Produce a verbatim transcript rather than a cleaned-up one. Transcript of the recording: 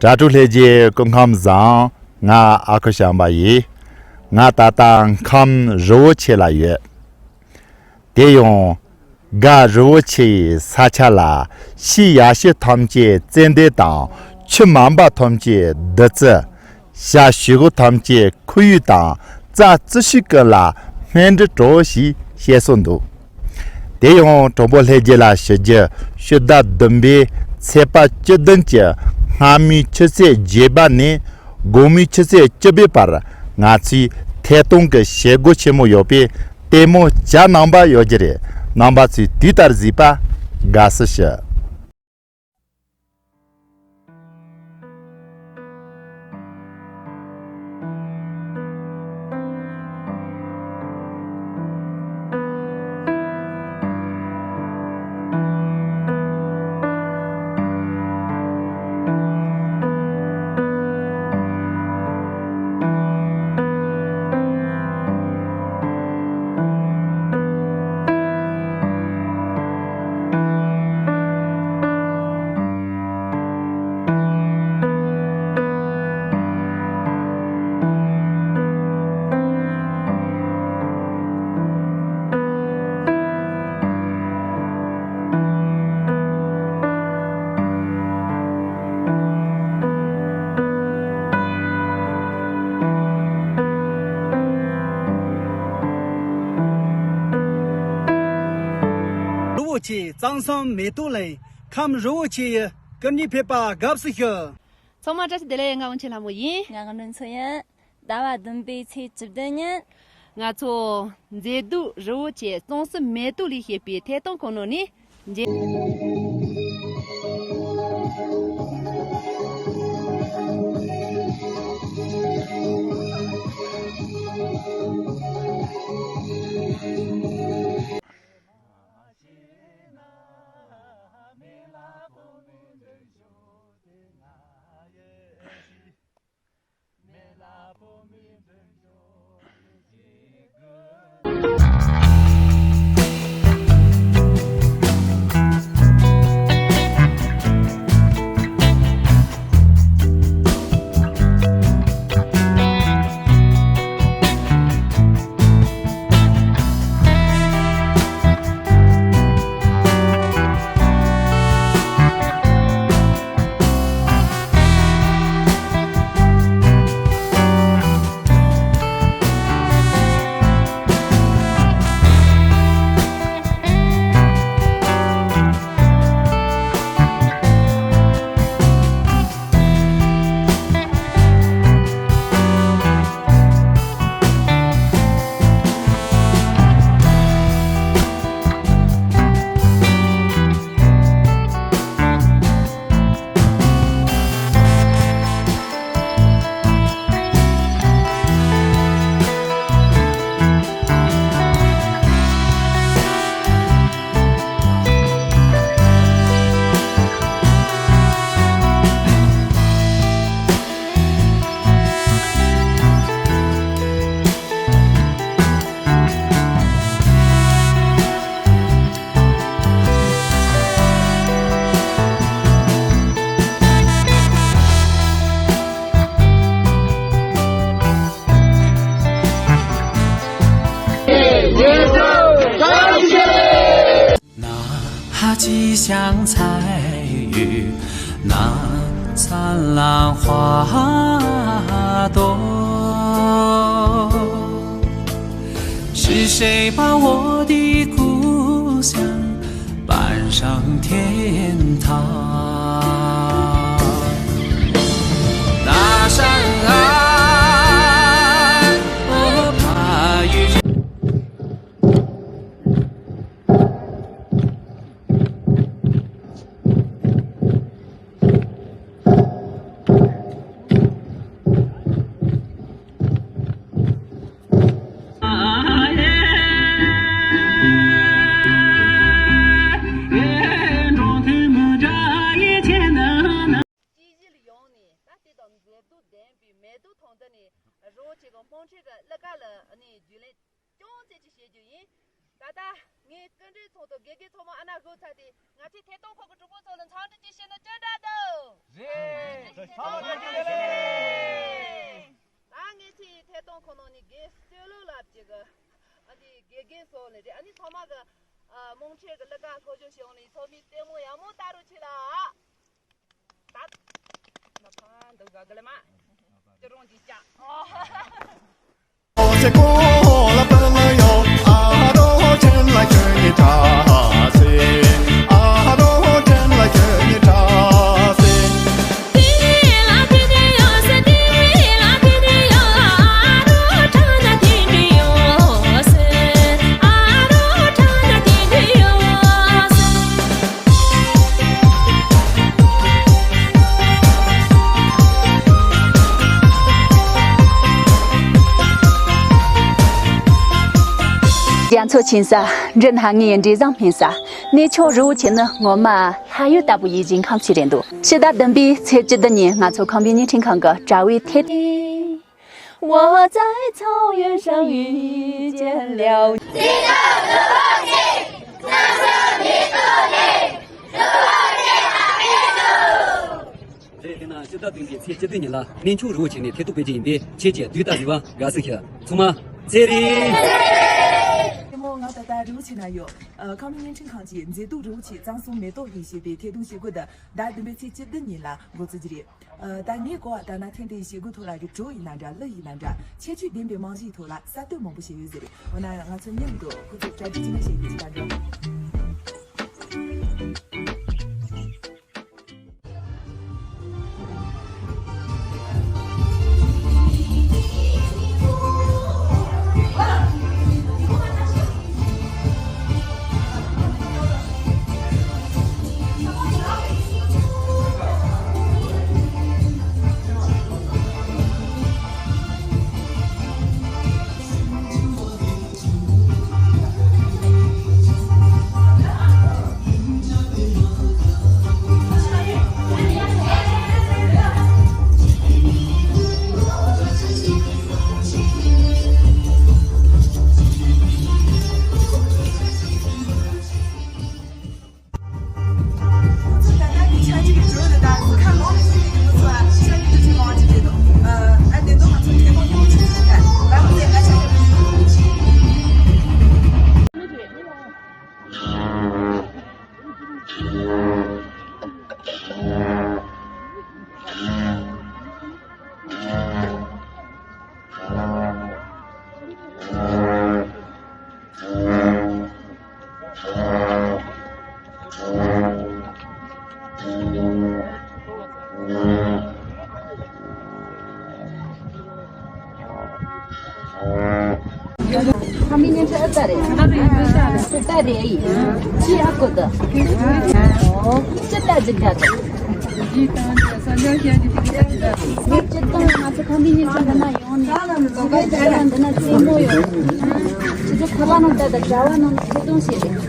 དྲ་གྲོགས་ལྷན་རྒྱས་སྐུ་ཁམས་བཟང་། ང་ཨ་ཁུ་བྱམས་པ་ཡིན། ང་ད་ལྟ་ཁམས་རི་བོ་ཆེ་ལ་ཡོད། དེ་ཡང་དགའ་རི་བོ་ཆེའི་ས་ཆ་ལ་ཕྱིའི་ཡ་ཤུལ་ཐམས་ཅད་ཙན་དན་དང་། ཆུ་མམ་པ་ཐམས་ཅད་བདུད་རྩི། བྱ་བྱིའུ་ཐམས་ཅད་ཁོར་ཡུག་དང་རྩྭ་རྩི་ཤིང་ཀུན་ལ་སྨན་འབྲུ་བྲོ་ཞེས་བཤད་སྲོལ་འདུག། དེ་ཡང་དྲང་པོ་ལྷན་རྒྱས་ལ་ཞུ་རྒྱུ། ཕྱི་ཟླ་བདུན་པའི་ཚེས་པ་བཅུ་བདུན་གྱི་སྔ་མོའི་ཆུ་ཚོད་བརྒྱད་པ་ནས་དགོང་མོའི་ཆུ་ཚོད་བཅུ་པའི་བར་ང་ཚོའི་ཐད་གཏོང་གི་བྱེད་སྒོ་ཆེན་མོ་ཡོད་པས། ལྟད་མོ་བྱ་གནང་པ་ཡོད་རྒྱུ་རེད། རྣམ་པ་ཚོས་དུས་ལྟར་གཟིགས་པ་དགའ་བསུ་ཞུ། རི་བོ་ཆེ་གཙང་གསུམ་མེ་ཏོག་གླིང་ཁམས་རི་བོ་ཆེ་ཡི་སྐུ་མགྲོན་ཕེབས་པ་དགའ་བསུ་ཞུ། ཚང་མ་བཀྲ་ཤིས་བདེ་ལེགས། ང་དབང་ཆེན་ལྷ་མོ་ཡིན། ང་དབང་ནོར་མཚོ་ཡིན། ཟླ་བ་བདུན་པའི་ཚེས་བཅུ་བདུན་ཉིན། ང་ཚོ་མཛེས་སྡུག་རི་བོ་ཆེ་གཙང་གསུམ་མེ་ཏོག་གླིང་ཞེས་པའི་ཐད་གཏོང་ཁང་ནང་ནས་མཇལ། དཀྱིལ་ལ་ཡོང་ནས་ད་དེ་དང་མཛེས་སྡུག་ལྡན་པའི་མེ་ཏོག་མཐོང་ད་ནས་རི་བོ་ཆེ་གི་སྨོན་ཁྲལ་གི་གླུ་གར་ལ་ནི་རྒྱུན་ལས་ཅུང་ཙམ་ཅིག་བཤད་རྒྱུ་ཡིན། ད་ལྟ་ངའི་སྐུ་མགྲོན་ཚོགས་གཙོ་དགེ་རྒན་ཚང་མ་ཨ་ན་ཧུ་ཚ་དེ་ང་ཚོའི་ཐད་གཏོང་ཁང་གི་གྲོགས་པོ་ཚོ་ལ་འཚམས་འདྲི་ཅིག་ཞུ་ན་ཅི་འདྲ་འདུག་རེད། ཚང་མ་ཐུགས་རྗེ་ཆེ། ད་ངེད་ཚོའི་ཐད་གཏོང་ཁང་ནང་ནས་དགེ་བཤེས་བློ་ལབ་ཅིག་གི་ཨ་ནི་དགེ་རྒན་སོགས་ལས་རེད། ཨ་ནི་ཚང་མ་གི་ཨ་དམངས་ཁྲོད་ཀྱི་གླུ་གར་སློབ་སྦྱོང་བྱེད་ཡོང་ནས་ཚོགས་མི་ལྟད་མོ་ཡག་མོ་ལྟ་རོགས་བྱེད་ལ། ད་ནག་པ་འདུག་ག་གི་ལ་མ་ཅི་རུང་ཅིག་ཅག་རྒྱ་མཚོ་ཆེན་ས། འབྲི་སྣ་ལྔའི་འབྲས་བཟང་སྨིན་ས། གནས་མཆོག་རི་བོ་ཆེ་ནི་ངོ་མ་ལྷ་ཡུལ་ལྟ་བུ་ཡི་ཞིང་ཁམས་ཤིག་རེད་འདུག་ཕྱི་ཟླ་བདུན་པའི་ཚེས་བཅུ་བདུན་ཉིན་ང་ཚོ་ཁམས་པའི་བརྙན་འཕྲིན་ཁང་གི་དྲ་བའི་ཐད། རེད། དེ་ན་ཕྱི་ཟླ་བདུན་པའི་ཚེས་བཅུ་བདུན་ཉིན་ལ་གནས་མཆོག་རི་བོ་ཆེ་ནས་ཐད་གཏོང་སྤེལ་རྒྱུ་ཡིན་པས་ཁྱེད་ཀྱིས་དུས་ལྟར་གཟིགས་པར་དགའ་བསུ་ཞུ། ཚང་མ་ཚེ་རིང་། དེ་མོ་ང་ད་ལྟ་རི་བོ་ཆེ་ན་ཡོད། ཨ། ཁམས་པའི་བརྙན་འཕྲིན་ཁང་གིས་མཛེས་སྡུག་རི་བོ་ཆེ་གཙང་གསུམ་མེ་ཏོག་བཞིན་ཞེས་པའི་ཐད་གཏོང་བྱེད་སྒོ་འདི་ཟླ་བདུན་པའི་ཚེས་བཅུ་བདུན་ཉིན་ལ་འགོ་བཙུགས་རྒྱུ་རེད། ཨ། ད་ངས་གོ་བ་ལྟར་ན་ཐེངས་འདིའི་བྱེད་སྒོའི་ཐོག་ལ་རིགས་གྲོགས་ཡིན་ན་འདྲ། གླུ་ཡིན་ན་འདྲ། ཁྱད་ཆོས་ལྡན་པའི་རྨང་གཞིའི་ཐོག་ལ་གསར་གཏོད་མང་པོ་བྱས་ཡོད་ཟེར། འོ་ན་ང་ཚོ་མཉམ་དུ་ཁོ་ཚོར་གྲ་སྒྲིག་ཅི་འདྲ་བྱས་ཡོད་ཅིག་ལྟ་འགྲོ། ཁམས་པའི་བརྙན་འཕྲིན་ཨ་ཙ་རེད། ཨ་ཙ་རེད། ཅི་ཨ་ཀོ་ད། ཅི་ལྟ་ཅི་འདྲ་ད། ངས་སྤྱིར་བཏང་ང་ཚོ་ཁམས་པའི་བརྙན་འཕྲིན་འདི་ན་ཡོང་ནས་ང་ཚོ་འདི་ན་ལྟད་མོ་ཡོད། ཁྱེད་ཚོ་ཁ་པར་ནང་ལྟ་དང་དྲ་བ་ནང་ཐད་གཏོང་བྱས་ཏེ།